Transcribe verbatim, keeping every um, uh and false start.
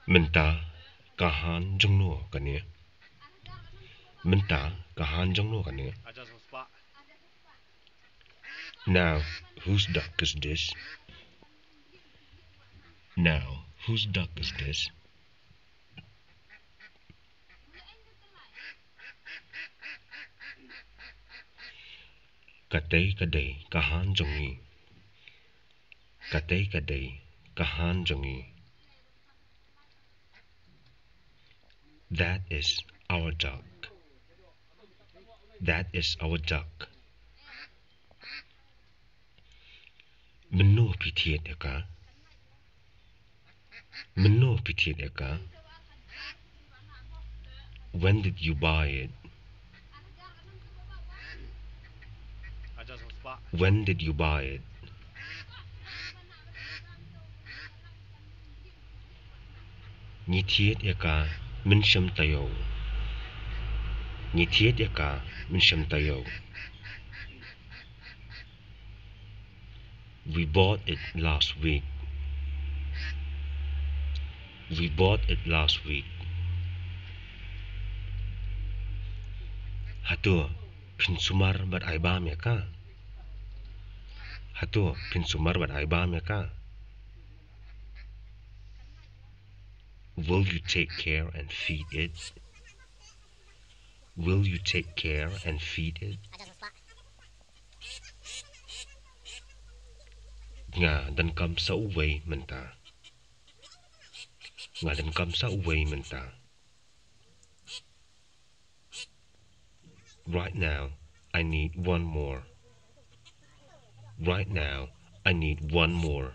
Mynta ka han jong no kane? Mynta ka han jong no kane? Now, whose duck is this? Now, whose duck is this? Katei ka dei ka han jong ngi. Katei ka dei ka han jong ngi. That is our duck. That is our duck. Mynno phi thied ïa ka? Mynno phi thied ïa ka? When did you buy it? When did you buy it? Ngi thied ïa ka mynshem taïew. Ngi thied ïa ka mynshem taïew. We bought it last week. We bought it last week. Hato phin sumar bad ai bam ïa ka? Hato phin sumar bad ai bam ïa ka? Will you take care and feed it? Will you take care and feed it? Nga donkam sa uwei mynta. Nga donkam sa uwei mynta. Right now, I need one more. Right now, I need one more.